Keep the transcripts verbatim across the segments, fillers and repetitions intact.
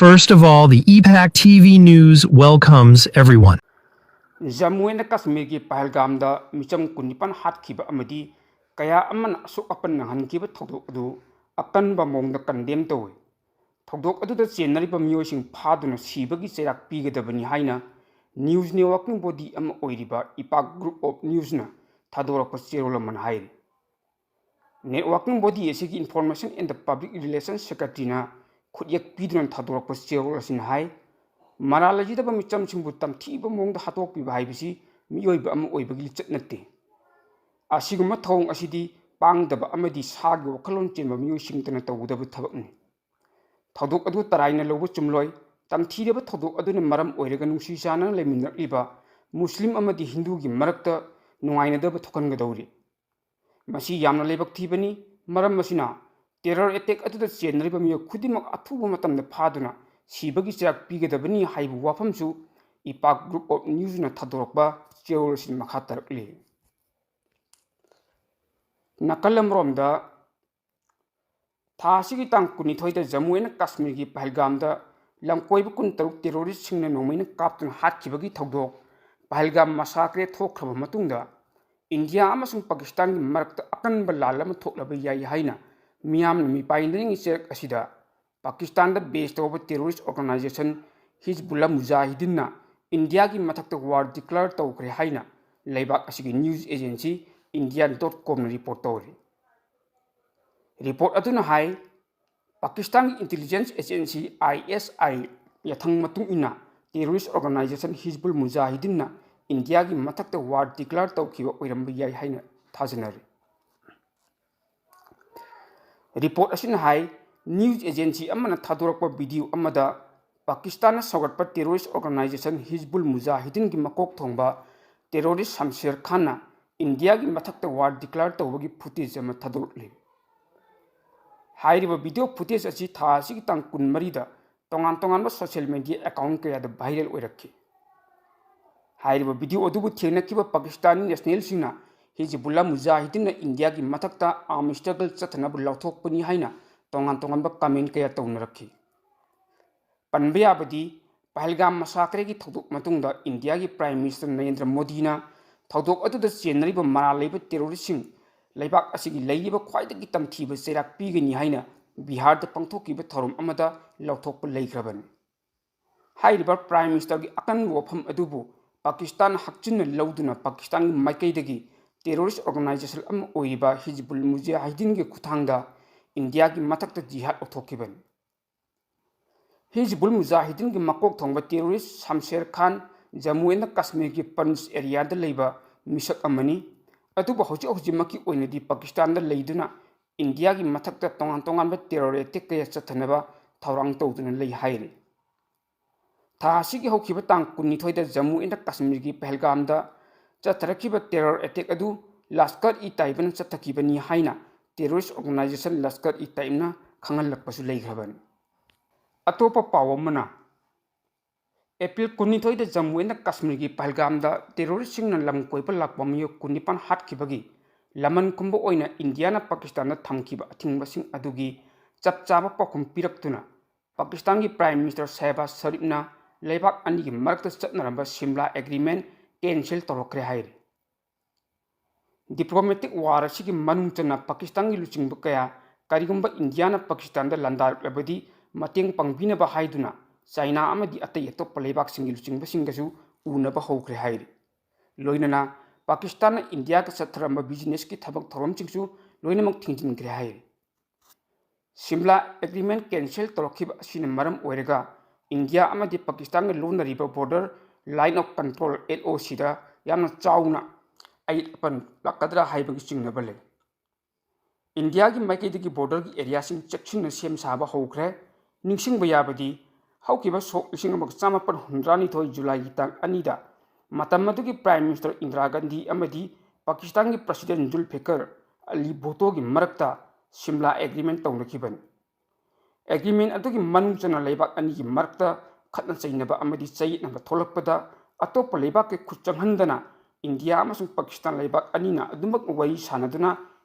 First of all, the E PAC T V News welcomes everyone. Jammu and ꯀꯥꯁꯃꯤꯔꯒꯤ ꯄꯍꯜꯒꯥꯝꯗ ꯃꯤꯆꯝ ꯀꯨꯟꯅꯤꯄꯥꯟ ꯍꯥꯠꯈꯤꯕ ꯑꯃꯗꯤ ꯀꯌꯥ ꯑꯃꯅ ꯑꯁꯣꯛ ꯑꯄꯟ ꯅꯪꯍꯟꯈꯤꯕ ꯊꯧꯗꯣꯛ ꯑꯗꯨ ꯑꯀꯟꯕ ꯃꯑꯣꯡꯗ ꯀꯟꯗꯦꯝ ꯇꯧꯏ꯫ ꯊꯧꯗꯣꯛ ꯑꯗꯨꯗ ꯆꯦꯟꯅꯔꯤꯕ ꯃꯤꯑꯣꯏꯁꯤꯡ ꯐꯥꯗꯨꯅ ꯁꯤꯕꯒꯤ ꯆꯩꯔꯥꯛ ꯄꯤꯒꯗꯕꯅꯤ ꯍꯥꯏꯅ ꯅ꯭ꯌꯨꯁ ꯅꯦꯠꯋꯥꯔꯀꯤꯡ ꯕꯣꯗꯤ ꯑꯃ ꯑꯣꯏꯔꯤꯕ ꯏꯄꯥꯛ ꯒ꯭ꯔꯨꯞ ꯑꯣꯐ ꯅ꯭ꯌꯨꯁꯅ ꯊꯥꯗꯣꯔꯛꯄ ꯆꯦꯔꯣꯜ ꯑꯃꯅ ꯍꯥꯏꯔꯤ꯫ ꯅꯦꯠꯋꯥꯔꯀꯤꯡ ꯕꯣꯗꯤ ꯑꯁꯤꯒꯤ information and the public relations ꯁꯦꯀ꯭ꯔꯦꯇꯔꯤꯅ ꯈꯨꯠꯌꯦꯛ ꯄꯤꯗꯨꯅ ꯊꯥꯗꯣꯔꯛꯄ ꯆꯦꯔꯣꯜ ꯑꯁꯤꯅ ꯍꯥꯏ, ꯃꯔꯥꯜ ꯂꯩꯖꯗꯕ ꯃꯤꯆꯝꯁꯤꯡꯕꯨ ꯇꯝꯊꯤꯕ ꯃꯑꯣꯡꯗ ꯍꯥꯠꯇꯣꯛꯄꯤꯕ ꯍꯥꯏꯕꯁꯤ ꯃꯤꯑꯣꯏꯕ ꯑꯃ ꯑꯣꯏꯕꯒꯤ ꯂꯤꯆꯠ ꯅꯠꯇꯦ꯫ ꯑꯁꯤꯒꯨꯝꯕ ꯊꯧꯑꯣꯡ ꯑꯁꯤꯗꯤ ꯄꯥꯡꯗꯕ ꯑꯃꯗꯤ ꯁꯥꯒꯤ ꯋꯥꯈꯜꯂꯣꯟ ꯆꯦꯟꯕ ꯃꯤꯑꯣꯏꯁꯤꯡꯇꯅ ꯇꯧꯒꯗꯕ ꯊꯕꯛꯅꯤ꯫ ꯊꯧꯗꯣꯛ ꯑꯗꯨ ꯇꯔꯥꯏꯅ ꯂꯧꯕ ꯆꯨꯝꯂꯣꯏ꯫ ꯇꯝꯊꯤꯔꯕ ꯊꯧꯗꯣꯛ ꯑꯗꯨꯅ ꯃꯔꯝ ꯑꯣꯏꯔꯒ ꯅꯨꯡꯁꯤ ꯆꯥꯟꯅꯅ ꯂꯩꯃꯤꯟꯅꯔꯛꯂꯤꯕ ꯃꯨꯁꯂꯤꯝ ꯑꯃꯗꯤ ꯍꯤꯟꯗꯨꯒꯤ ꯃꯔꯛꯇ ꯅꯨꯡꯉꯥꯏꯅꯗꯕ ꯊꯣꯛꯍꯟꯒꯗꯧꯔꯤ꯫ ꯃꯁꯤ ꯌꯥꯝꯅ ꯂꯥꯏꯕꯛ ꯊꯤꯕꯅꯤ꯫ ꯃꯔꯝ ꯑꯁꯤꯅ, ꯇꯦꯔꯔ ꯑꯦꯇꯦꯛ ꯑꯗꯨꯗ ꯆꯦꯟꯅꯔꯤꯕ ꯃꯤꯑꯣꯏ ꯈꯨꯗꯤꯡꯃꯛ ꯑꯊꯨꯕ ꯃꯇꯝꯗ ꯐꯥꯗꯨꯅ ꯁꯤꯕꯒꯤ ꯆꯩꯔꯥꯛ ꯄꯤꯒꯗꯕꯅꯤ ꯍꯥꯏꯕ ꯋꯥꯐꯝꯁꯨ ꯏꯄꯥꯛ ꯒ꯭ꯔꯨꯞ ꯑꯣꯐ ꯅ꯭ꯌꯨꯁꯅ ꯊꯥꯗꯣꯔꯛꯄ ꯆꯦꯔꯣꯜ ꯑꯁꯤꯅ ꯃꯈꯥ ꯇꯥꯔꯛꯂꯤ꯫ ꯅꯥꯀꯜ ꯑꯃꯔꯣꯝꯗ, ꯊꯥ ꯑꯁꯤꯒꯤ ꯇꯥꯡ ꯀꯨꯟꯅꯤꯊꯣꯏꯗ ꯖꯝꯃꯨ ꯑꯦꯟ ꯀꯥꯁꯃꯤꯔꯒꯤ ꯄꯍꯜꯒꯥꯝꯗ ꯂꯝꯀꯣꯏꯕ ꯀꯨꯟꯇꯔꯨꯛ ꯇꯦꯔꯣꯔꯤꯁꯁꯤꯡꯅ ꯅꯣꯡꯃꯩꯅ ꯀꯥꯞꯇꯨꯅ ꯍꯥꯠꯈꯤꯕꯒꯤ ꯊꯧꯗꯣꯛ, ꯄꯍꯜꯒꯥꯝ ꯃꯁꯥꯀ꯭ꯔꯦ ꯊꯣꯛꯈ꯭ꯔꯕ ꯃꯇꯨꯡꯗ, ꯏꯟꯗꯤꯌꯥ ꯑꯃꯁꯨꯡ ꯄꯥꯀꯤꯁꯇꯥꯟꯒꯤ ꯃꯔꯛꯇ ꯑꯀꯟꯕ ꯂꯥꯟ ꯑꯃ ꯊꯣꯛꯂꯕ ꯌꯥꯏ ꯍꯥꯏꯅ ꯃꯤꯌꯥꯝꯅ ꯃꯤꯄꯥꯏꯅꯔꯤꯉꯩ ꯆꯩꯔꯛ ꯑꯁꯤꯗ, ꯄꯥꯀꯤꯁꯇꯥꯟꯗ ꯕꯦꯁ ꯇꯧꯕ ꯇꯦꯔꯣꯔꯤꯁ ꯑꯣꯔꯒꯅꯥꯏꯖꯦꯁꯟ ꯍꯤꯖꯕꯨꯜꯂꯥ ꯃꯨꯖꯥꯍꯤꯗꯤꯟꯅ ꯏꯟꯗꯤꯌꯥꯒꯤ ꯃꯊꯛꯇ ꯋꯥꯔ ꯗꯤꯀ꯭ꯂꯦꯌꯔ ꯇꯧꯈ꯭ꯔꯦ ꯍꯥꯏꯅ ꯂꯩꯕꯥꯛ ꯑꯁꯤꯒꯤ ꯅ꯭ꯌꯨꯁ ꯑꯦꯖꯦꯟꯁꯤ ꯏꯟꯗꯤꯌꯥ ꯗꯣꯠ ꯀꯣꯝꯅ ꯔꯤꯄꯣꯔꯠ ꯇꯧꯔꯤ꯫ ꯔꯤꯄꯣꯔꯠ ꯑꯗꯨꯅ ꯍꯥꯏ, ꯄꯥꯀꯤꯁꯇꯥꯟꯒꯤ ꯏꯟꯇꯦꯂꯤꯖꯦꯟꯁ ꯑꯦꯖꯦꯟꯁꯤ ꯑꯥꯏ ꯑꯦꯁ ꯑꯥꯏ ꯌꯥꯊꯪ ꯃꯇꯨꯡ ꯏꯟꯅ ꯇꯦꯔꯣꯔꯤꯁ ꯑꯣꯔꯒꯅꯥꯏꯖꯦꯁꯟ ꯍꯤꯖꯕꯨꯜ ꯃꯨꯖꯥꯍꯤꯗꯤꯟꯅ ꯏꯟꯗꯤꯌꯥꯒꯤ ꯃꯊꯛꯇ ꯋꯥꯔ ꯗꯤꯀ꯭ꯂꯦꯌꯔ ꯇꯧꯈꯤꯕ ꯑꯣꯏꯔꯝꯕ ꯌꯥꯏ ꯍꯥꯏꯅ ꯊꯥꯖꯅꯔꯤ꯫ ꯔꯤꯄꯣꯔꯠ ꯑꯁꯤꯅ ꯍꯥꯏ, ꯅ꯭ꯌꯨꯁ ꯑꯦꯖꯦꯟꯁꯤ ꯑꯃꯅ ꯊꯥꯗꯣꯔꯛꯄ ꯚꯤꯗꯤꯑꯣ ꯑꯃꯗ ꯄꯥꯀꯤꯁꯇꯥꯟꯅ ꯁꯧꯒꯠꯄ ꯇꯦꯔꯣꯔꯤꯁ ꯑꯣꯔꯒꯅꯥꯏꯖꯦꯁꯟ ꯍꯤꯖꯕꯨꯜ ꯃꯨꯖꯥꯍꯤꯗꯤꯟꯒꯤ ꯃꯀꯣꯛ ꯊꯣꯡꯕ ꯇꯦꯔꯣꯔꯤꯁ ꯁꯝꯁꯦꯔ ꯈꯥꯟꯅ ꯏꯟꯗꯤꯌꯥꯒꯤ ꯃꯊꯛꯇ ꯋꯥꯔ ꯗꯤꯀ꯭ꯂꯦꯌꯔ ꯇꯧꯕꯒꯤ ꯐꯨꯇꯦꯖ ꯑꯃ ꯊꯥꯗꯣꯔꯛꯂꯤ꯫ ꯍꯥꯏꯔꯤꯕ ꯚꯤꯗꯤꯑꯣ ꯐꯨꯇꯦꯖ ꯑꯁꯤ ꯊꯥ ꯑꯁꯤꯒꯤ ꯇꯥꯡ ꯀꯨꯟꯃꯔꯤꯗ ꯇꯣꯉꯥꯟ ꯇꯣꯉꯥꯟꯕ ꯁꯣꯁꯤꯌꯦꯜ ꯃꯤꯗꯤꯌꯥ ꯑꯦꯀꯥꯎꯟ ꯀꯌꯥꯗ ꯚꯥꯏꯔꯦꯜ ꯑꯣꯏꯔꯛꯈꯤ꯫ ꯍꯥꯏꯔꯤꯕ ꯚꯤꯗꯤꯑꯣ ꯑꯗꯨꯕꯨ ꯊꯦꯡꯅꯈꯤꯕ ꯄꯥꯀꯤꯁꯇꯥꯅꯤ ꯅꯦꯁꯅꯦꯜꯁꯤꯡꯅ ꯍꯤꯖꯕꯨꯜꯂꯥ ꯃꯨꯖꯥꯍꯤꯗꯤꯟꯅ ꯏꯟꯗꯤꯌꯥꯒꯤ ꯃꯊꯛꯇ ꯑꯥꯔꯝ ꯁ꯭ꯇ꯭ꯔꯒꯜ ꯆꯠꯊꯅꯕ ꯂꯥꯎꯊꯣꯛꯄꯅꯤ ꯍꯥꯏꯅ ꯇꯣꯉꯥꯟ ꯇꯣꯉꯥꯟꯕ ꯀꯃꯦꯟ ꯀꯌꯥ ꯇꯧꯅꯔꯛꯈꯤ꯫ ꯄꯟꯕ ꯌꯥꯕꯗꯤ, ꯄꯍꯜꯒꯥꯝ ꯃꯁꯥꯀ꯭ꯔꯦꯒꯤ ꯊꯧꯗꯣꯛ ꯃꯇꯨꯡꯗ ꯏꯟꯗꯤꯌꯥꯒꯤ Prime Minister ꯅꯔꯦꯟꯗ꯭ꯔ ꯃꯣꯗꯤꯅ ꯊꯧꯗꯣꯛ ꯑꯗꯨꯗ ꯆꯦꯟꯅꯔꯤꯕ ꯃꯔꯥꯜ ꯂꯩꯕ terroristꯁꯤꯡ ꯂꯩꯕꯥꯛ ꯑꯁꯤꯒꯤ ꯂꯩꯔꯤꯕ ꯈ꯭ꯋꯥꯏꯗꯒꯤ ꯇꯝꯊꯤꯕ ꯆꯩꯔꯥꯛ ꯄꯤꯒꯅꯤ ꯍꯥꯏꯅ ꯕꯤꯍꯥꯔꯗ ꯄꯥꯡꯊꯣꯛꯈꯤꯕ ꯊꯧꯔꯝ ꯑꯃꯗ ꯂꯥꯎꯊꯣꯛꯄ ꯂꯩꯈ꯭ꯔꯕꯅꯤ꯫ ꯍꯥꯏꯔꯤꯕ Prime Ministerꯒꯤ ꯑꯀꯟꯕ ꯋꯥꯐꯝ ꯑꯗꯨꯕꯨ ꯄꯥꯀꯤꯁꯇꯥꯟꯅ ꯍꯛꯆꯤꯟꯅ ꯂꯧꯗꯨꯅ ꯄꯥꯀꯤꯁꯇꯥꯟꯒꯤ ꯃꯥꯏꯀꯩꯗꯒꯤ terrorist organisation ꯑꯃ ꯑꯣꯏꯔꯤꯕ ꯍꯤꯖꯕꯨꯜ ꯃꯨꯖꯥꯍꯤꯗꯤꯟꯒꯤ ꯈꯨꯠꯊꯥꯡꯗ ꯏꯟꯗꯤꯌꯥꯒꯤ ꯃꯊꯛꯇ ꯖꯤꯍꯥꯗ ꯂꯧꯊꯣꯛꯈꯤꯕꯅꯤ꯫ ꯍꯤꯖꯕꯨꯜ ꯃꯨꯖꯥꯍꯤꯗꯤꯟꯒꯤ ꯃꯀꯣꯛ ꯊꯣꯡꯕ terrorist Shamsher Khan Jammu and ꯀꯥꯁꯃꯤꯔꯒꯤ ꯄꯟꯆ ꯑꯦꯔꯤꯌꯥꯗ ꯂꯩꯕ ꯃꯤꯁꯛ ꯑꯃꯅꯤ꯫ ꯑꯗꯨꯕꯨ ꯍꯧꯖꯤꯛ ꯍꯧꯖꯤꯛꯃꯛꯀꯤ ꯑꯣꯏꯅꯗꯤ ꯄꯥꯀꯤꯁꯇꯥꯟꯗ ꯂꯩꯗꯨꯅ ꯏꯟꯗꯤꯌꯥꯒꯤ ꯃꯊꯛꯇ ꯇꯣꯉꯥꯟ ꯇꯣꯉꯥꯟꯕ terror attack ꯀꯌꯥ ꯆꯠꯊꯅꯕ ꯊꯧꯔꯥꯡ ꯇꯧꯗꯨꯅ ꯂꯩ ꯍꯥꯏꯔꯤ꯫ ꯊꯥ ꯑꯁꯤꯒꯤ ꯍꯧꯈꯤꯕ ꯇꯥꯡ ꯀꯨꯟꯅꯤꯊꯣꯏꯗ ꯖꯝꯃꯨ ꯑꯦꯟ ꯀꯥꯁꯃꯤꯔꯒꯤ ꯄꯍꯜꯒꯥꯝꯗ ꯆꯠꯊꯔꯛꯈꯤꯕ terror attack ꯑꯗꯨ ꯂꯁꯀꯔ ꯏ ꯇꯥꯏꯕꯅ ꯆꯠꯊꯈꯤꯕꯅꯤ ꯍꯥꯏꯅ terrorist organisation ꯂꯁꯀꯔ ꯏ ꯇꯥꯏꯕꯅ ꯈꯪꯍꯜꯂꯛꯄꯁꯨ ꯂꯩꯈ꯭ꯔꯕꯅꯤ꯫ ꯑꯇꯣꯞꯄ ꯄꯥꯎ ꯑꯃꯅ, ꯑꯦꯄ꯭ꯔꯤꯜ ꯀꯨꯟꯅꯤꯊꯣꯏꯗ ꯖꯝꯃꯨ ꯑꯦꯟ ꯀꯥꯁꯃꯤꯔꯒꯤ ꯄꯍꯜꯒꯥꯝꯗ terroristꯁꯤꯡꯅ ꯂꯝ ꯀꯣꯏꯕ ꯂꯥꯛꯄ ꯃꯤꯑꯣꯏ ꯀꯨꯟꯅꯤꯄꯥꯟ ꯍꯥꯠꯈꯤꯕꯒꯤ ꯂꯃꯟ ꯈꯨꯝꯕ ꯑꯣꯏꯅ ꯏꯟꯗꯤꯌꯥꯅ ꯄꯥꯀꯤꯁꯇꯥꯟꯗ ꯊꯝꯈꯤꯕ ꯑꯊꯤꯡꯕꯁꯤꯡ ꯑꯗꯨꯒꯤ ꯆꯞ ꯆꯥꯕ ꯄꯥꯎꯈꯨꯝ ꯄꯤꯔꯛꯇꯨꯅ ꯄꯥꯀꯤꯁꯇꯥꯟꯒꯤ Prime Minister ꯁꯍꯕꯥꯖ ꯁꯔꯤꯐꯅ ꯂꯩꯕꯥꯛ ꯑꯅꯤꯒꯤ ꯃꯔꯛꯇ ꯆꯠꯅꯔꯝꯕ ꯁꯤꯝꯂꯥ agreement cancel ꯇꯧꯔꯛꯈ꯭ꯔꯦ ꯍꯥꯏꯔꯤ꯫ Diplomatic war ꯑꯁꯤꯒꯤ ꯃꯅꯨꯡ ꯆꯟꯅ ꯄꯥꯀꯤꯁꯇꯥꯟꯒꯤ ꯂꯨꯆꯤꯡꯕ ꯀꯌꯥ ꯀꯔꯤꯒꯨꯝꯕ ꯏꯟꯗꯤꯌꯥꯅ ꯄꯥꯀꯤꯁꯇꯥꯟꯗ ꯂꯥꯟꯗꯥꯔꯛꯂꯕꯗꯤ ꯃꯇꯦꯡ ꯄꯥꯡꯕꯤꯅꯕ ꯍꯥꯏꯗꯨꯅ ꯆꯥꯏꯅꯥ ꯑꯃꯗꯤ ꯑꯇꯩ ꯑꯇꯣꯞꯄ ꯂꯩꯕꯥꯛꯁꯤꯡꯒꯤ ꯂꯨꯆꯤꯡꯕꯁꯤꯡꯒꯁꯨ ꯎꯅꯕ ꯍꯧꯈ꯭ꯔꯦ ꯍꯥꯏꯔꯤ꯫ ꯂꯣꯏꯅꯅ ꯄꯥꯀꯤꯁꯇꯥꯟꯅ ꯏꯟꯗꯤꯌꯥꯒ ꯆꯠꯊꯔꯝꯕ businessꯀꯤ ꯊꯕꯛ ꯊꯧꯔꯝꯁꯤꯡꯁꯨ ꯂꯣꯏꯅꯃꯛ ꯊꯤꯡꯖꯤꯟꯈ꯭ꯔꯦ ꯍꯥꯏꯔꯤ꯫ ꯁꯤꯝꯂꯥ agreement cancel ꯇꯧꯔꯛꯈꯤꯕ ꯑꯁꯤꯅ ꯃꯔꯝ ꯑꯣꯏꯔꯒ ꯏꯟꯗꯤꯌꯥ ꯑꯃꯗꯤ ꯄꯥꯀꯤꯁꯇꯥꯟꯒ ꯂꯣꯟꯅꯔꯤꯕ border line of control, LOCꯗ ꯌꯥꯝꯅ ꯆꯥꯎꯅ ꯑꯌꯦꯠ ꯑꯄꯟ ꯂꯥꯛꯀꯗ꯭ꯔꯥ ꯍꯥꯏꯕꯒꯤ ꯆꯤꯡꯅꯕ ꯂꯩ꯫ ꯏꯟꯗꯤꯌꯥꯒꯤ ꯃꯥꯏꯀꯩꯗꯒꯤ borderꯒꯤ areaꯁꯤꯡ ꯆꯦꯛꯁꯤꯟꯅ ꯁꯦꯝ ꯁꯥꯕ ꯍꯧꯈ꯭ꯔꯦ꯫ ꯅꯤꯡꯁꯤꯡꯕ ꯌꯥꯕꯗꯤ, ꯍꯧꯈꯤꯕ ꯁꯣꯛ ꯂꯤꯁꯤꯡ ꯑꯃꯒ ꯆꯥꯃꯥꯄꯟ ꯍꯨꯝꯗ꯭ꯔꯥꯅꯤꯊꯣꯏ ꯖꯨꯂꯥꯏꯒꯤ ꯇꯥꯡ ꯑꯅꯤꯗ ꯃꯇꯝ ꯑꯗꯨꯒꯤ Prime Minister ꯏꯟꯗꯤꯔꯥ ꯒꯥꯟꯙꯤ ꯑꯃꯗꯤ ꯄꯥꯀꯤꯁꯇꯥꯟꯒꯤ President ꯖꯨꯜꯐꯤꯀꯔ ꯑꯂꯤ ꯚꯨꯠꯇꯣꯒꯤ ꯃꯔꯛꯇ ꯁꯤꯝꯂꯥ agreement ꯇꯧꯅꯈꯤꯕꯅꯤ꯫ Agreement ꯑꯗꯨꯒꯤ ꯃꯅꯨꯡ ꯆꯟꯅ ꯂꯩꯕꯥꯛ ꯑꯅꯤꯒꯤ ꯃꯔꯛꯇ ꯈꯠꯅ ꯆꯩꯅꯕ ꯑꯃꯗꯤ ꯆꯌꯦꯠꯅꯕ ꯊꯣꯛꯂꯛꯄꯗ ꯑꯇꯣꯞꯄ ꯂꯩꯕꯥꯛꯀꯤ ꯈꯨꯠ ꯆꯪꯍꯟꯗꯅ ꯏꯟꯗꯤꯌꯥ ꯑꯃꯁꯨꯡ ꯄꯥꯀꯤꯁꯇꯥꯟ ꯂꯩꯕꯥꯛ ꯑꯅꯤꯅ ꯑꯗꯨꯃꯛ ꯋꯥꯔꯤ ꯁꯥꯟꯅꯗꯨꯅ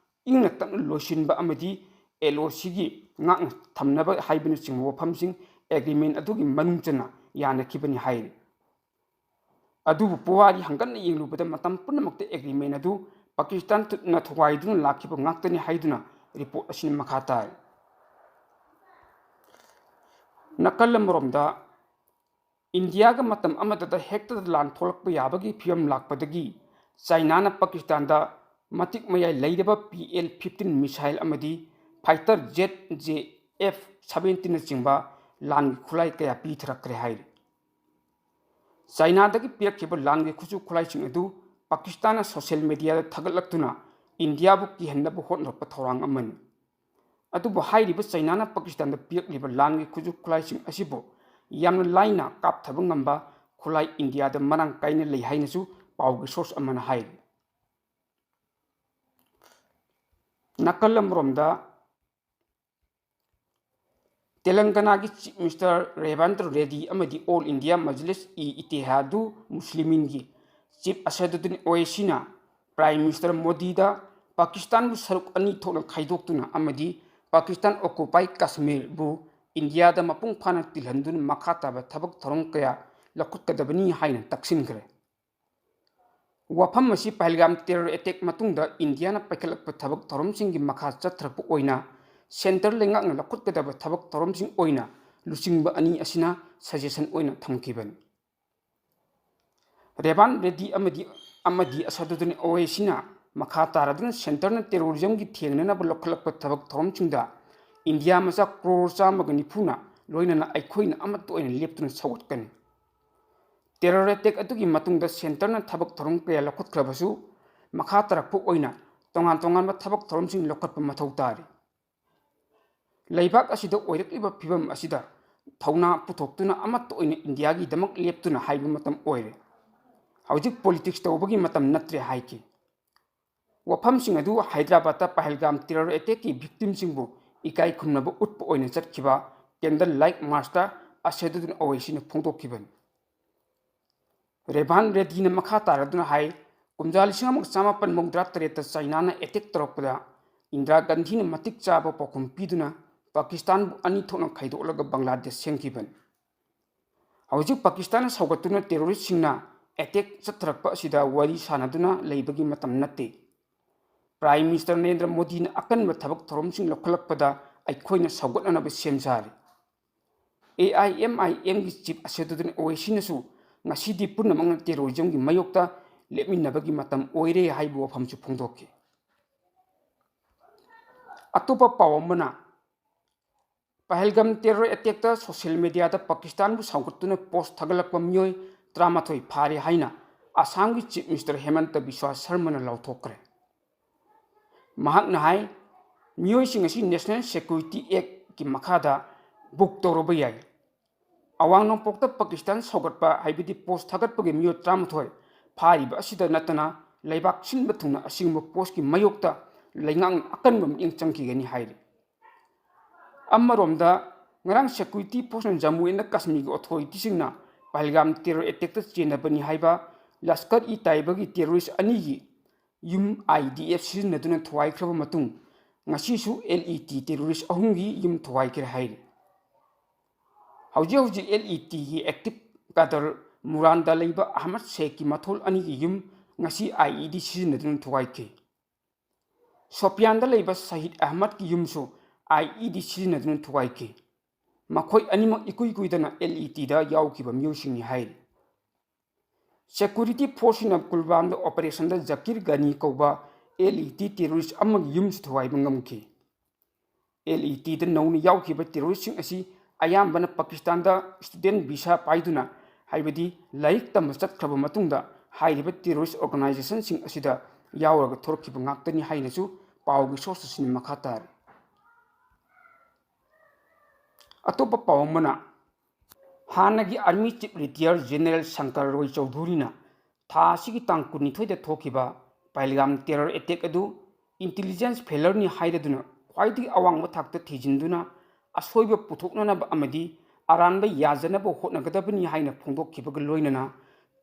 ꯏꯪꯅ ꯇꯞꯅ ꯂꯣꯏꯁꯤꯟꯕ ꯑꯃꯗꯤ LOCꯒꯤ ꯉꯥꯛꯅ ꯊꯝꯅꯕ ꯍꯥꯏꯕꯅꯆꯤꯡꯕ ꯋꯥꯐꯝꯁꯤꯡ ꯑꯦꯒ꯭ꯔꯤꯃꯦꯟ ꯑꯗꯨꯒꯤ ꯃꯅꯨꯡ ꯆꯟꯅ ꯌꯥꯅꯈꯤꯕꯅꯤ ꯍꯥꯏꯔꯤ꯫ ꯑꯗꯨꯕꯨ ꯄꯨꯋꯥꯔꯤ ꯍꯪꯒꯠꯅ ꯌꯦꯡꯂꯨꯕꯗ ꯃꯇꯝ ꯄꯨꯝꯅꯃꯛꯇ ꯑꯦꯒ꯭ꯔꯤꯃꯦꯟ ꯑꯗꯨ ꯄꯥꯀꯤꯁꯇꯥꯟꯅ ꯊꯋꯥꯏꯗꯨꯅ ꯂꯥꯛꯈꯤꯕ ꯉꯥꯛꯇꯅꯤ ꯍꯥꯏꯗꯨꯅ ꯔꯤꯄꯣꯔꯠ ꯑꯁꯤꯅ ꯃꯈꯥ ꯇꯥꯏ꯫ ꯅꯥꯀꯜ ꯑꯃꯔꯣꯝꯗ ꯏꯟꯗꯤꯌꯥꯒ ꯃꯇꯝ ꯑꯃꯗꯗ ꯍꯦꯛꯇꯗ ꯂꯥꯟ ꯊꯣꯛꯂꯛꯄ ꯌꯥꯕꯒꯤ ꯐꯤꯕꯝ ꯂꯥꯛꯄꯗꯒꯤ ꯆꯥꯏꯅꯥꯅ ꯄꯥꯀꯤꯁꯇꯥꯟꯗ ꯃꯇꯤꯛ ꯃꯌꯥꯏ ꯂꯩꯔꯕ ꯄꯤ ꯑꯦꯜ ꯐꯤꯐꯇꯤꯟ ꯃꯤꯁꯥꯏꯜ ꯑꯃꯗꯤ ꯐꯥꯏꯇꯔ ꯖꯦꯠ ꯖꯦ ꯑꯦꯐ ꯁꯕꯦꯟꯇꯤꯟꯅꯆꯤꯡꯕ ꯂꯥꯟꯒꯤ ꯈꯨꯠꯂꯥꯏ ꯀꯌꯥ ꯄꯤꯊꯔꯛꯈ꯭ꯔꯦ ꯍꯥꯏꯔꯤ꯫ ꯆꯥꯏꯅꯥꯗꯒꯤ ꯄꯤꯔꯛꯈꯤꯕ ꯂꯥꯟꯒꯤ ꯈꯨꯠꯁꯨ ꯈꯨꯠꯂꯥꯏꯁꯤꯡ ꯑꯗꯨ ꯄꯥꯀꯤꯁꯇꯥꯟꯅ ꯁꯣꯁꯤꯌꯦꯜ ꯃꯤꯗꯤꯌꯥꯗ ꯊꯥꯒꯠꯂꯛꯇꯨꯅ ꯏꯟꯗꯤꯌꯥꯕꯨ ꯀꯤꯍꯟꯅꯕ ꯍꯣꯠꯅꯔꯛꯄ ꯊꯧꯔꯥꯡ ꯑꯃꯅꯤ꯫ ꯑꯗꯨꯕꯨ ꯍꯥꯏꯔꯤꯕ ꯆꯥꯏꯅꯥꯅ ꯄꯥꯀꯤꯁꯇꯥꯟꯗ ꯄꯤꯔꯛꯂꯤꯕ ꯂꯥꯟꯒꯤ ꯈꯨꯠꯁꯨ ꯈꯨꯠꯂꯥꯏꯁꯤꯡ ꯑꯁꯤꯕꯨ ꯌꯥꯝꯅ ꯂꯥꯏꯅ ꯀꯥꯞꯊꯕ ꯉꯝꯕ ꯈꯨꯠꯂꯥꯏ ꯏꯟꯗꯤꯌꯥꯗ ꯃꯔꯥꯡ ꯀꯥꯏꯅ ꯂꯩ ꯍꯥꯏꯅꯁꯨ ꯄꯥꯎꯒꯤ ꯁꯣꯔꯁ ꯑꯃꯅ ꯍꯥꯏꯔꯤ꯫ ꯅꯥꯀꯜ ꯑꯃꯔꯣꯝꯗ ꯇꯦꯂꯪꯒꯅꯥꯒꯤ ꯆꯤꯐ ꯃꯤꯅꯤꯁꯇꯔ ꯔꯦꯕꯥꯟꯇ ꯔꯦꯗꯤ ꯑꯃꯗꯤ all India Majlis E ꯏꯇꯦꯍꯥꯗꯨ ꯃꯨꯁꯂꯤꯃꯤꯟꯒꯤ chief ꯑꯁꯗꯨꯗꯤꯟ ꯑꯣꯋꯩꯁꯤꯅ prime minister ꯃꯣꯗꯤꯗ ꯄꯥꯀꯤꯁꯇꯥꯟꯕꯨ ꯁꯔꯨꯛ ꯑꯅꯤ ꯊꯣꯛꯅ ꯈꯥꯏꯗꯣꯛꯇꯨꯅ ꯑꯃꯗꯤ ꯄꯥꯀꯤꯁꯇꯥꯟ ꯑꯣꯀꯨꯄꯥꯏ ꯀꯥꯁꯃꯤꯔꯕꯨ ꯏꯟꯗꯤꯌꯥꯗ ꯃꯄꯨꯡ ꯐꯥꯅ ꯇꯤꯜꯍꯟꯗꯨꯅ ꯃꯈꯥ ꯇꯥꯕ ꯊꯕꯛ ꯊꯧꯔꯝ ꯀꯌꯥ ꯂꯧꯈꯠꯀꯗꯕꯅꯤ ꯍꯥꯏꯅ ꯇꯛꯁꯤꯟꯈ꯭ꯔꯦ꯫ ꯋꯥꯐꯝ ꯑꯁꯤ ꯄꯍꯜꯒꯥꯝ ꯇꯦꯔꯔ ꯑꯦꯇꯦꯛ ꯃꯇꯨꯡꯗ ꯏꯟꯗꯤꯌꯥꯅ ꯄꯥꯏꯈꯠꯂꯛꯄ ꯊꯕꯛ ꯊꯧꯔꯝꯁꯤꯡꯒꯤ ꯃꯈꯥ ꯆꯠꯊꯔꯛꯄ ꯑꯣꯏꯅ ꯁꯦꯟꯇꯔ ꯂꯩꯉꯥꯛꯅ ꯂꯧꯈꯠꯀꯗꯕ ꯊꯕꯛ ꯊꯧꯔꯝꯁꯤꯡ ꯑꯣꯏꯅ ꯂꯨꯆꯤꯡꯕ ꯑꯅꯤ ꯑꯁꯤꯅ ꯁꯖꯦꯁꯟ ꯑꯣꯏꯅ ꯊꯝꯈꯤꯕꯅꯤ꯫ ꯔꯦꯕꯥꯟ ꯔꯦꯗꯤ ꯑꯃꯗꯤ, ꯑꯃꯗꯤ ꯑꯁꯗꯨꯗꯤꯟ ꯑꯣꯋꯩꯁꯤꯅ ꯃꯈꯥ ꯇꯥꯔꯗꯨꯅ ꯁꯦꯟꯇꯔꯅ ꯇꯦꯔꯣꯔꯤꯖꯝꯒꯤ ꯊꯦꯡꯅꯅꯕ ꯂꯧꯈꯠꯂꯛꯄ ꯊꯕꯛ ꯊꯧꯔꯝꯁꯤꯡꯗ ꯏꯟꯗꯤꯌꯥ ꯃꯆꯥ ꯀ꯭ꯔꯣꯔ ꯆꯥꯝꯃꯒ ꯅꯤꯐꯨꯅ ꯂꯣꯏꯅꯅ ꯑꯩꯈꯣꯏꯅ ꯑꯃꯠꯇ ꯑꯣꯏꯅ ꯂꯦꯞꯇꯨꯅ ꯁꯧꯒꯠꯀꯅꯤ꯫ ꯇꯦꯔꯔ ꯑꯦꯇꯦꯛ ꯑꯗꯨꯒꯤ ꯃꯇꯨꯡꯗ ꯁꯦꯟꯇꯔꯅ ꯊꯕꯛ ꯊꯧꯔꯝ ꯀꯌꯥ ꯂꯧꯈꯠꯈ꯭ꯔꯕꯁꯨ ꯃꯈꯥ ꯇꯥꯔꯛꯄ ꯑꯣꯏꯅ ꯇꯣꯉꯥꯟ ꯇꯣꯉꯥꯟꯕ ꯊꯕꯛ ꯊꯧꯔꯝꯁꯤꯡ ꯂꯧꯈꯠꯄ ꯃꯊꯧ ꯇꯥꯔꯤ꯫ ꯂꯩꯕꯥꯛ ꯑꯁꯤꯗ ꯑꯣꯏꯔꯛꯂꯤꯕ ꯐꯤꯕꯝ ꯑꯁꯤꯗ ꯊꯧꯅꯥ ꯄꯨꯊꯣꯛꯇꯨꯅ ꯑꯃꯠꯇ ꯑꯣꯏꯅ ꯏꯟꯗꯤꯌꯥꯒꯤꯗꯃꯛ ꯂꯦꯞꯇꯨꯅ ꯍꯥꯏꯕ ꯃꯇꯝ ꯑꯣꯏꯔꯦ꯫ ꯍꯧꯖꯤꯛ ꯄꯣꯂꯤꯇꯤꯛꯁ ꯇꯧꯕꯒꯤ ꯃꯇꯝ ꯅꯠꯇ꯭ꯔꯦ ꯍꯥꯏꯈꯤ꯫ ꯋꯥꯐꯝꯁꯤꯡ ꯑꯗꯨ ꯍꯥꯏꯗ꯭ꯔꯕꯥꯗꯇ ꯄꯍꯜꯒꯥꯝ ꯇꯦꯔꯔ ꯑꯦꯇꯦꯛꯀꯤ ꯚꯤꯛꯇꯤꯝꯁꯤꯡꯕꯨ ꯏꯀꯥꯏ ꯈꯨꯝꯅꯕ ꯎꯠꯄ ꯑꯣꯏꯅ ꯆꯠꯈꯤꯕ ꯀꯦꯟꯗꯜ ꯂꯥꯏꯠ ꯃꯥꯔꯆꯇ ꯑꯁꯗꯨꯗꯤꯟ ꯑꯣꯋꯩꯁꯤꯅ ꯐꯣꯡꯗꯣꯛꯈꯤꯕꯅꯤ꯫ ꯔꯦꯚꯥꯟ ꯔꯦꯗꯤꯅ ꯃꯈꯥ ꯇꯥꯔꯗꯨꯅ ꯍꯥꯏ, ꯀꯨꯝꯖꯥ ꯂꯤꯁꯤꯡ ꯑꯃꯒ ꯆꯥꯃꯥꯄꯟ ꯃꯧꯗ꯭ꯔꯥ ꯇꯔꯦꯠꯇ ꯆꯥꯏꯅꯥꯅ ꯑꯦꯇꯦꯛ ꯇꯧꯔꯛꯄꯗ ꯏꯟꯗꯤꯔꯥ ꯒꯥꯟꯙꯤꯅ ꯃꯇꯤꯛ ꯆꯥꯕ ꯄꯥꯎꯈꯨꯝ ꯄꯤꯗꯨꯅ ꯄꯥꯀꯤꯁꯇꯥꯟꯕꯨ ꯑꯅꯤ ꯊꯣꯛꯅ ꯈꯥꯏꯗꯣꯛꯂꯒ ꯕꯪꯒ꯭ꯂꯥꯗꯦꯁ ꯁꯦꯝꯈꯤꯕꯅꯤ꯫ ꯍꯧꯖꯤꯛ ꯄꯥꯀꯤꯁꯇꯥꯟꯅ ꯁꯧꯒꯠꯇꯨꯅ ꯇꯦꯔꯣꯔꯤꯁꯁꯤꯡꯅ ꯑꯦꯇꯦꯛ ꯆꯠꯊꯔꯛꯄ ꯑꯁꯤꯗ ꯋꯥꯔꯤ ꯁꯥꯅꯗꯨꯅ ꯂꯩꯕꯒꯤ ꯃꯇꯝ ꯅꯠꯇꯦ꯫ ꯄ꯭ꯔꯥꯏꯝ ꯃꯤꯅꯤꯁꯇꯔ ꯅꯔꯦꯟꯗ꯭ꯔ ꯃꯣꯗꯤꯅ ꯑꯀꯟꯕ ꯊꯕꯛ ꯊꯧꯔꯝꯁꯤꯡ ꯂꯧꯈꯠꯂꯛꯄꯗ ꯑꯩꯈꯣꯏꯅ ꯁꯧꯒꯠꯅꯅꯕ ꯁꯦꯝ ꯁꯥꯔꯤ꯫ ꯑꯦ ꯑꯥꯏ ꯑꯦꯝ ꯑꯥꯏ ꯑꯦꯝꯒꯤ ꯆꯤꯐ ꯑꯁꯗꯨꯗꯤꯟ ꯑꯣꯋꯩꯁꯤꯅꯁꯨ ꯉꯁꯤꯗꯤ ꯄꯨꯝꯅꯃꯛꯅ ꯇꯦꯔꯣꯔꯤꯖꯝꯒꯤ ꯃꯥꯌꯣꯛꯇ ꯂꯦꯞꯃꯤꯟꯅꯕꯒꯤ ꯃꯇꯝ ꯑꯣꯏꯔꯦ ꯍꯥꯏꯕ ꯋꯥꯐꯝꯁꯨ ꯐꯣꯡꯗꯣꯛꯈꯤ꯫ ꯑꯇꯣꯞꯄ ꯄꯥꯎ ꯑꯃꯅ, ꯄꯍꯜꯒꯥꯝ ꯇꯦꯔꯣꯔ ꯑꯦꯇꯦꯛꯇ ꯁꯣꯁꯤꯌꯦꯜ ꯃꯦꯗꯤꯌꯥꯗ ꯄꯥꯀꯤꯁꯇꯥꯟꯕꯨ ꯁꯧꯒꯠꯇꯨꯅ ꯄꯣꯁ ꯊꯥꯒꯠꯂꯛꯄ ꯃꯤꯑꯣꯏ ꯇꯔꯥꯃꯥꯊꯣꯏ ꯐꯥꯔꯦ ꯍꯥꯏꯅ ꯑꯁꯥꯝꯒꯤ ꯆꯤꯐ ꯃꯤꯅꯤꯁꯇꯔ ꯍꯦꯃꯟꯇ ꯕꯤꯁ꯭ꯋꯥ ꯁꯔꯃꯅ ꯂꯥꯎꯊꯣꯛꯈ꯭ꯔꯦ꯫ ꯃꯍꯥꯛꯅ ꯍꯥꯏ, ꯃꯤꯑꯣꯏꯁꯤꯡ ꯑꯁꯤ ꯅꯦꯁꯅꯦꯜ ꯁꯦꯀ꯭ꯌꯨꯔꯤꯇꯤ ꯑꯦꯛꯀꯤ ꯃꯈꯥꯗ ꯕꯨꯛ ꯇꯧꯔꯕ ꯌꯥꯏ꯫ ꯑꯋꯥꯡ ꯅꯣꯡꯄꯣꯛꯇ ꯄꯥꯀꯤꯁꯇꯥꯟ ꯁꯧꯒꯠꯄ ꯍꯥꯏꯕꯗꯤ ꯄꯣꯁ ꯊꯥꯒꯠꯄꯒꯤ ꯃꯤꯑꯣꯏ ꯇꯔꯥꯃꯥꯊꯣꯏ ꯐꯥꯔꯤꯕ ꯑꯁꯤꯗ ꯅꯠꯇꯅ ꯂꯩꯕꯥꯛ ꯁꯤꯟꯕ ꯊꯨꯡꯅ ꯑꯁꯤꯒꯨꯝꯕ ꯄꯣꯁꯀꯤ ꯃꯥꯌꯣꯛꯇ ꯂꯩꯉꯥꯛꯅ ꯑꯀꯟꯕ ꯃꯤꯠꯌꯦꯡ ꯆꯪꯈꯤꯒꯅꯤ ꯍꯥꯏꯔꯤ꯫ ꯑꯃꯔꯣꯝꯗ, ꯉꯔꯥꯡ ꯁꯦꯀ꯭ꯌꯨꯔꯤꯇꯤ ꯐꯣꯔꯁꯅ ꯖꯝꯃꯨ ꯑꯦꯟ ꯀꯥꯁꯃꯤꯔꯒꯤ ꯑꯣꯊꯣꯔꯤꯇꯤꯁꯤꯡꯅ ꯄꯍꯜꯒꯥꯝ ꯇꯦꯔꯣꯔ ꯑꯦꯇꯦꯛꯇ ꯆꯦꯟꯅꯕꯅꯤ ꯍꯥꯏꯕ ꯂꯁꯀꯔ ꯏ ꯇꯥꯏꯕꯒꯤ ꯇꯦꯔꯣꯔꯤꯁ ꯑꯅꯤꯒꯤ ꯌꯨꯝ ꯑꯥꯏ ꯗꯤ ꯑꯦꯐ ꯁꯤꯖꯤꯟꯅꯗꯨꯅ ꯊꯨꯒꯥꯏꯈ꯭ꯔꯕ ꯃꯇꯨꯡ, ꯉꯁꯤꯁꯨ ꯑꯦꯜ ꯏ ꯇꯤ ꯇꯦꯔꯣꯔꯤꯁ ꯑꯍꯨꯝꯒꯤ ꯌꯨꯝ ꯊꯨꯒꯥꯏꯈ꯭ꯔꯦ ꯍꯥꯏꯔꯤ꯫ ꯍꯧꯖꯤꯛ ꯍꯧꯖꯤꯛ ꯑꯦꯜ ꯏ ꯇꯤꯒꯤ ꯑꯦꯛꯇꯤꯚ ꯀꯥꯗꯔ ꯃꯨꯔꯥꯟꯗ ꯂꯩꯕ ꯑꯍꯃꯗ ꯁꯦꯈꯀꯤ ꯃꯊꯣꯜ ꯑꯅꯤꯒꯤ ꯌꯨꯝ ꯉꯁꯤ ꯑꯥꯏ ꯏ ꯗꯤ ꯁꯤꯖꯤꯟꯅꯗꯨꯅ ꯊꯨꯒꯥꯏꯈꯤ꯫ ꯁꯣꯄꯤꯌꯥꯟꯗ ꯂꯩꯕ ꯁꯍꯤꯗ ꯑꯍꯃꯗꯀꯤ ꯌꯨꯝꯁꯨ ꯑꯥꯏ ꯏ ꯗꯤ ꯁꯤꯖꯤꯟꯅꯗꯨꯅ ꯊꯨꯒꯥꯏꯈꯤ꯫ ꯃꯈꯣꯏ ꯑꯅꯤꯃꯛ ꯏꯀꯨꯏ ꯀꯨꯏꯗꯅ ꯑꯦꯜ ꯏ ꯇꯤꯗ ꯌꯥꯎꯈꯤꯕ ꯃꯤꯑꯣꯏꯁꯤꯡꯅꯤ ꯍꯥꯏꯔꯤ꯫ ꯁꯦꯀ꯭ꯌꯨꯔꯤꯇꯤ ꯐꯣꯔꯁꯁꯤꯡꯅ ꯀꯨꯜꯒꯥꯝꯗ ꯑꯣꯄꯔꯦꯁꯟꯗ ꯖꯀꯤꯔ ꯒꯅꯤ ꯀꯧꯕ ꯑꯦꯜ ꯏ ꯇꯤ ꯇꯦꯔꯣꯔꯤꯁ ꯑꯃꯒꯤ ꯌꯨꯝꯁꯨ ꯊꯨꯒꯥꯏꯕ ꯉꯝꯈꯤ꯫ ꯑꯦꯜ ꯏ ꯇꯤꯗ ꯅꯧꯅ ꯌꯥꯎꯈꯤꯕ ꯇꯦꯔꯣꯔꯤꯁꯁꯤꯡ ꯑꯁꯤ ꯑꯌꯥꯝꯕꯅ ꯄꯥꯀꯤꯁꯇꯥꯟꯗ ꯁ꯭ꯇꯨꯗꯦꯟꯠ ꯚꯤꯁꯥ ꯄꯥꯏꯗꯨꯅ, ꯍꯥꯏꯕꯗꯤ ꯂꯥꯏꯔꯤꯛ ꯇꯝꯕ ꯆꯠꯈ꯭ꯔꯕ ꯃꯇꯨꯡꯗ ꯍꯥꯏꯔꯤꯕ ꯇꯦꯔꯣꯔꯤꯁ ꯑꯣꯔꯒꯅꯥꯏꯖꯦꯁꯟꯁꯤꯡ ꯑꯁꯤꯗ ꯌꯥꯎꯔꯒ ꯊꯣꯔꯛꯈꯤꯕ ꯉꯥꯛꯇꯅꯤ ꯍꯥꯏꯅꯁꯨ ꯄꯥꯎꯒꯤ ꯁꯣꯔꯁ ꯑꯁꯤꯅ ꯃꯈꯥ ꯇꯥꯔꯤ꯫ ꯑꯇꯣꯞꯄ ꯄꯥꯎ ꯑꯃꯅ, ꯍꯥꯟꯅꯒꯤ ꯑꯥꯔꯃꯤ ꯆꯤꯐ ꯔꯤꯇꯤꯌꯔ ꯖꯦꯅꯔꯦꯜ ꯁꯪꯀꯔ ꯔꯣꯏ ꯆꯧꯙꯨꯔꯤꯅ ꯊꯥ ꯑꯁꯤꯒꯤ ꯇꯥꯡ ꯀꯨꯟꯅꯤꯊꯣꯏꯗ ꯊꯣꯛꯈꯤꯕ ꯄꯍꯜꯒꯥꯝ ꯇꯦꯔꯣꯔ ꯑꯦꯇꯦꯛ ꯑꯗꯨ ꯏꯟꯇꯤꯂꯤꯖꯦꯟꯁ ꯐꯦꯂꯔꯅꯤ ꯍꯥꯏꯔꯗꯨꯅ ꯈ꯭ꯋꯥꯏꯗꯒꯤ ꯑꯋꯥꯡꯕ ꯊꯥꯛꯇ ꯊꯤꯖꯤꯟꯗꯨꯅ ꯑꯁꯣꯏꯕ ꯄꯨꯊꯣꯛꯅꯅꯕ ꯑꯃꯗꯤ ꯑꯔꯥꯟꯕ ꯌꯥꯖꯅꯕ ꯍꯣꯠꯅꯒꯗꯕꯅꯤ ꯍꯥꯏꯅ ꯐꯣꯡꯗꯣꯛꯈꯤꯕꯒ ꯂꯣꯏꯅꯅ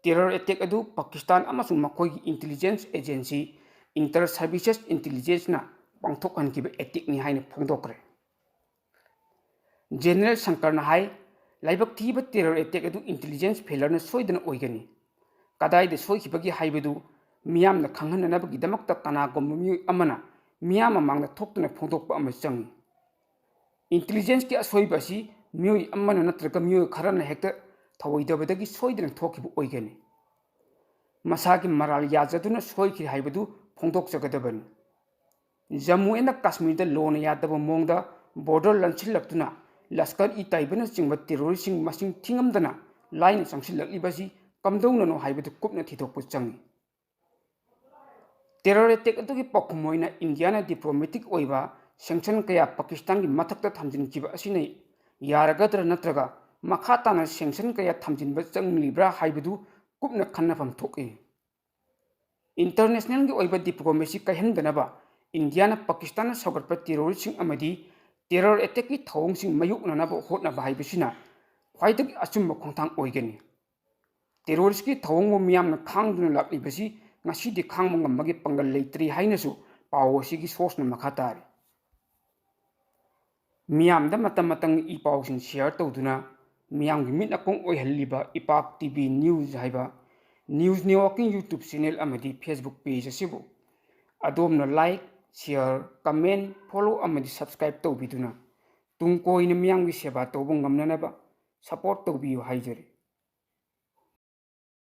ꯇꯦꯔꯣꯔ ꯑꯦꯇꯦꯛ ꯑꯗꯨ ꯄꯥꯀꯤꯁꯇꯥꯟ ꯑꯃꯁꯨꯡ ꯃꯈꯣꯏꯒꯤ ꯏꯟꯇꯤꯂꯤꯖꯦꯟꯁ ꯑꯦꯖꯦꯟꯁꯤ, ꯏꯟꯇꯔ ꯁꯔꯚꯤꯁꯦꯁ ꯏꯟꯇꯤꯂꯤꯖꯦꯟꯁꯅ ꯄꯥꯡꯊꯣꯛꯍꯟꯈꯤꯕ ꯑꯦꯇꯦꯛꯅꯤ ꯍꯥꯏꯅ ꯐꯣꯡꯗꯣꯛꯈ꯭ꯔꯦ꯫ ꯖꯦꯅꯔꯦꯜ ꯁꯪꯀꯔꯅ ꯍꯥꯏ, ꯂꯥꯏꯕꯛ ꯊꯤꯕ ꯇꯦꯔꯔ ꯑꯦꯇꯦꯛ ꯑꯗꯨ ꯏꯟꯇꯦꯂꯤꯖꯦꯟꯁ ꯐꯦꯂꯔꯅ ꯁꯣꯏꯗꯅ ꯑꯣꯏꯒꯅꯤ꯫ ꯀꯗꯥꯏꯗ ꯁꯣꯏꯈꯤꯕꯒꯦ ꯍꯥꯏꯕꯗꯨ ꯃꯤꯌꯥꯝꯅ ꯈꯪꯍꯟꯅꯅꯕꯒꯤꯗꯃꯛꯇ ꯀꯅꯥꯒꯨꯝꯕ ꯃꯤꯑꯣꯏ ꯑꯃꯅ ꯃꯤꯌꯥꯝ ꯃꯃꯥꯡꯗ ꯊꯣꯛꯇꯨꯅ ꯐꯣꯡꯗꯣꯛꯄ ꯑꯃ ꯆꯪꯏ꯫ ꯏꯟꯇꯦꯂꯤꯖꯦꯟꯁꯀꯤ ꯑꯁꯣꯏꯕ ꯑꯁꯤ ꯃꯤꯑꯣꯏ ꯑꯃꯅ ꯅꯠꯇ꯭ꯔꯒ ꯃꯤꯑꯣꯏ ꯈꯔꯅ ꯍꯦꯛꯇ ꯊꯧꯑꯣꯏꯗꯕꯗꯒꯤ ꯁꯣꯏꯗꯅ ꯊꯣꯛꯈꯤꯕ ꯑꯣꯏꯒꯅꯤ꯫ ꯃꯁꯥꯒꯤ ꯃꯔꯥꯜ ꯌꯥꯖꯗꯨꯅ ꯁꯣꯏꯈꯤ ꯍꯥꯏꯕꯗꯨ ꯐꯣꯡꯗꯣꯛꯆꯒꯗꯕꯅꯤ꯫ ꯖꯝꯃꯨ ꯑꯦꯟ ꯀꯥꯁꯃꯤꯔꯗ ꯂꯣꯅ ꯌꯥꯗꯕ ꯃꯑꯣꯡꯗ ꯕꯣꯔꯗꯔ ꯂꯟꯁꯤꯜꯂꯛꯇꯨꯅ ꯂꯁꯀꯔ ꯏ ꯇꯥꯏꯕꯅꯆꯤꯡꯕ ꯇꯦꯔꯣꯔꯤꯁꯁꯤꯡ ꯃꯁꯤꯡ ꯊꯤꯉꯝꯗꯅ ꯂꯥꯏꯅ ꯆꯪꯁꯤꯜꯂꯛꯂꯤꯕꯁꯤ ꯀꯝꯗꯧꯅꯅꯣ ꯍꯥꯏꯕꯗꯨ ꯀꯨꯞꯅ ꯊꯤꯗꯣꯛꯄ ꯆꯪꯏ꯫ ꯇꯦꯔꯣꯔ ꯑꯦꯇꯦꯛ ꯑꯗꯨꯒꯤ ꯄꯥꯎꯈꯨꯝ ꯑꯣꯏꯅ ꯏꯟꯗꯤꯌꯥꯅ ꯗꯤꯄ꯭ꯂꯣꯃꯦꯇꯤꯛ ꯑꯣꯏꯕ ꯁꯦꯡꯁꯟ ꯀꯌꯥ ꯄꯥꯀꯤꯁꯇꯥꯟꯒꯤ ꯃꯊꯛꯇ ꯊꯝꯖꯤꯟꯈꯤꯕ ꯑꯁꯤꯅ ꯌꯥꯔꯒꯗ꯭ꯔꯥ ꯅꯠꯇ꯭ꯔꯒ ꯃꯈꯥ ꯇꯥꯅ ꯁꯦꯡꯁꯟ ꯀꯌꯥ ꯊꯝꯖꯤꯟꯕ ꯆꯪꯂꯤꯕ꯭ꯔꯥ ꯍꯥꯏꯕꯗꯨ ꯀꯨꯞꯅ ꯈꯟꯅꯐꯝ ꯊꯣꯛꯏ꯫ ꯏꯟꯇꯔꯅꯦꯁꯅꯦꯜꯒꯤ ꯑꯣꯏꯕ ꯗꯤꯄ꯭ꯂꯣꯃꯦꯁꯤ ꯀꯥꯏꯍꯟꯗꯅꯕ ꯏꯟꯗꯤꯌꯥꯅ ꯄꯥꯀꯤꯁꯇꯥꯟꯅ ꯁꯧꯒꯠꯄ ꯇꯦꯔꯣꯔꯤꯁꯁꯤꯡ ꯑꯃꯗꯤ ꯇꯦꯔꯣꯔ ꯑꯦꯇꯦꯛꯀꯤ ꯊꯧꯑꯣꯡꯁꯤꯡ ꯃꯥꯌꯣꯛꯅꯅꯕ ꯍꯣꯠꯅꯕ ꯍꯥꯏꯕꯁꯤꯅ ꯈ꯭ꯋꯥꯏꯗꯒꯤ ꯑꯆꯨꯝꯕ ꯈꯣꯡꯊꯥꯡ ꯑꯣꯏꯒꯅꯤ꯫ ꯇꯦꯔꯣꯔꯤꯁꯀꯤ ꯊꯧꯑꯣꯡꯕꯨ ꯃꯤꯌꯥꯝꯅ ꯈꯥꯡꯗꯨꯅ ꯂꯥꯛꯂꯤꯕꯁꯤ ꯉꯁꯤꯗꯤ ꯈꯥꯡꯕ ꯉꯝꯕꯒꯤ ꯄꯥꯡꯒꯜ ꯂꯩꯇ꯭ꯔꯤ ꯍꯥꯏꯅꯁꯨ ꯄꯥꯎ ꯑꯁꯤꯒꯤ ꯁꯣꯔꯁꯅ ꯃꯈꯥ ꯇꯥꯔꯤ꯫ ꯃꯤꯌꯥꯝꯗ ꯃꯇꯝ ꯃꯇꯝꯒꯤ ꯏ ꯄꯥꯎꯁꯤꯡ ꯁꯤꯌꯔ ꯇꯧꯗꯨꯅ ꯃꯤꯌꯥꯝꯒꯤ ꯃꯤꯠ ꯅꯥꯀꯣꯡ ꯑꯣꯏꯍꯜꯂꯤꯕ ꯏꯄꯥꯛ ꯇꯤ ꯚꯤ ꯅ꯭ꯌꯨꯁ ꯍꯥꯏꯕ ꯅ꯭ꯌꯨꯁ ꯅꯦꯠꯋꯥꯔꯛꯀꯤꯡ ꯌꯨꯇ꯭ꯌꯨꯕ ꯆꯦꯅꯦꯜ ꯑꯃꯗꯤ ꯐꯦꯁꯕꯨꯛ ꯄꯦꯖ ꯑꯁꯤꯕꯨ ꯑꯗꯣꯝꯅ ꯂꯥꯏꯛ, ꯁꯤꯌꯔ, ꯀꯃꯦꯟ, ꯐꯣꯂꯣ ꯑꯃꯗꯤ ꯁꯕꯁꯀ꯭ꯔꯥꯏꯕ ꯇꯧꯕꯤꯗꯨꯅ ꯇꯨꯡ ꯀꯣꯏꯅ ꯃꯤꯌꯥꯝꯒꯤ ꯁꯦꯕꯥ ꯇꯧꯕ ꯉꯝꯅꯅꯕ ꯁꯄꯣꯔꯠ ꯇꯧꯕꯤꯌꯨ ꯍꯥꯏꯖꯔꯤ꯫